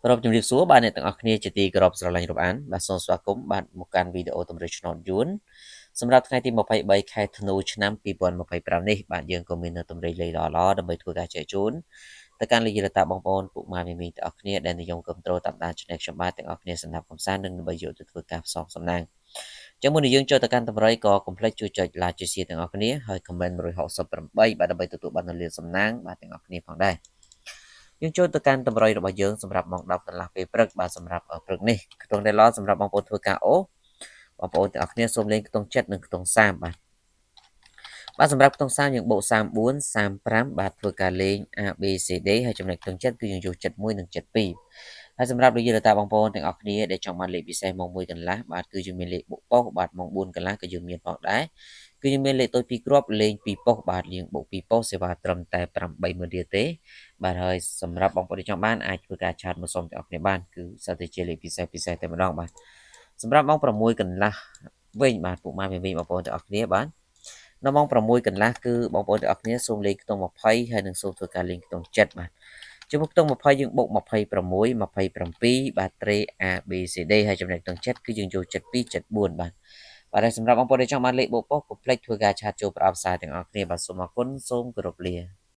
គោរពជំរាបសួរបាទអ្នកទាំងអស់គ្នាជាទីគោរពស្រឡាញ់រាប់អានបាទសូមស្វាគមន៍បាទមកកាន់វីដេអូតម្រុយឆ្នោតយួនសម្រាប់ថ្ងៃទី23ខែធ្នូឆ្នាំ2025នេះបាទយើងក៏មាននៅតម្រុយលេខល្អៗដើម្បីធ្វើការចែកជូនទៅកាន់លោកយាយតាបងប្អូនពុកម៉ែមីមីទាំងអស់គ្នាដែលនិយមគ្រប់គ្រងតាមដាន Channel ខ្ញុំបាទទាំងអស់គ្នាសម្រាប់កំសាន្តនិងដើម្បីយកទៅធ្វើការផ្សងសំណាងចឹងមុននឹងយើងចូលទៅកាន់តម្រុយក៏កុំភ្លេចជួយចុច Like ជួយ Share ទាំងអស់គ្នាហើយ Comment 168បាទដើម្បីទទួលបាននូវលាភសំណាងបាទទាំងអស់គ្នាផងដែរយើងចូលទៅកាន់តម្រុយរបស់យើងសម្រាប់ម៉ោង10កន្លះពេលព្រឹកបាទសម្រាប់ព្រឹកនេះខ្ទង់ដែលឡសម្រាប់បងប្អូនធ្វើការអូបងប្អូនទាំងអស់គ្នាសូមលេងខ្ទង់7និងខ្ទង់30បាទបាទសម្រាប់ខ្ទង់30យើងបូក34 35បាទធ្វើការលេង A B C D ហើយចំណែកខ្ទង់7គឺយើងយក71និង72ហើយសម្រាប់លោកយាយតាបងប្អូនទាំងអស់គ្នាដែលចង់បានលេខពិសេសម៉ោង1កន្លះបាទគឺយើងមានលេខបុកប៉ុសបាទម៉ោង4កន្លះក៏យើងមានផងដែរគឺយើងមានលេខតូច2គ្រាប់លេង2ប៉ុសបាទលៀងបុក2ប៉ុសសេវាត្រឹមតែ80000រៀលទេបាទហើយសម្រាប់បងប្អូនដែលចង់បានអាចធ្វើការឆាតមកសុំទាំងអស់គ្នាបានគឺសិតតែជាលេខពិសេសពិសេសតែម្ដងបាទសម្រាប់ម៉ោង6កន្លះវិញបាទពុកម៉ែមីបងប្អូនទាំងអស់គ្នាបាទនៅម៉ោង6កន្លះគឺបងប្អូនទាំងអស់គ្នាសូមលេងខ្ទង់20ហើយនិងសូមធ្វើការលេងខ្ទង់7បាទចំពោះខ្ទង់20យើងបុក26 27បាទត្រេ A B C D ហើយចំណែកខ្ទង់7គឺយើងយក72 74បាទបាទហើយសម្រាប់បងប្អូនដែលចង់បានលេខបូកប៉ុសកុំភ្លេចធ្វើការឆាតចូលប្រអប់សារទាំងអស់គ្នាបាទសូមអរគុណសូមគោរពលា។